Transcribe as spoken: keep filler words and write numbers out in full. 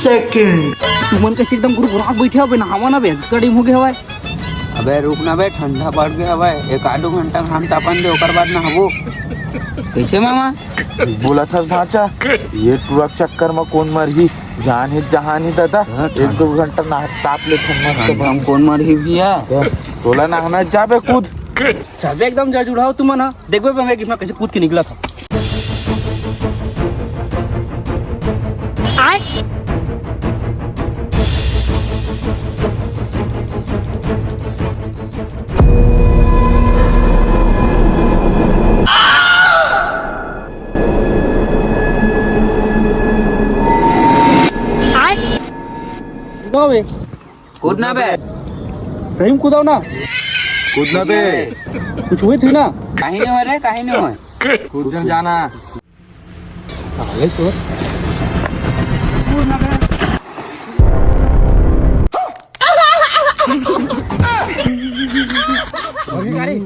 Second. तुमन कइसे एकदम गुरगुरात बइठे हव बे, नहावा ना बे, कड़ी मुँह हवय। अबे रुक ना बे, ठंडा बढ़ गया हवय, एक आधो घंटा घाम तापन दे, ओकर बाद नहाबो। कइसे मामा? बोलत हस भांचा, ये टुरा के चक्कर म कोन मरही, जान हे जहान हे दादा। हाँ, एक दो घंटा नहा ताप ले ठंडा से। हम कोन मरही भैया? तो तोला नहाना जाबे कूद। चल बे एकदम जड़ जुड़ाव तुमन ह। देखबे बे मैं कितना कइसे कूद के निकला था। कूदो बे। कूदना बे। सही में कूदो ना। कूदना बे। कुछ होय थी ना? कहीं नहीं होय रे, कहीं नहीं होय। कूद जाना। साले तो। कूदना बे। अभी गाड़ी।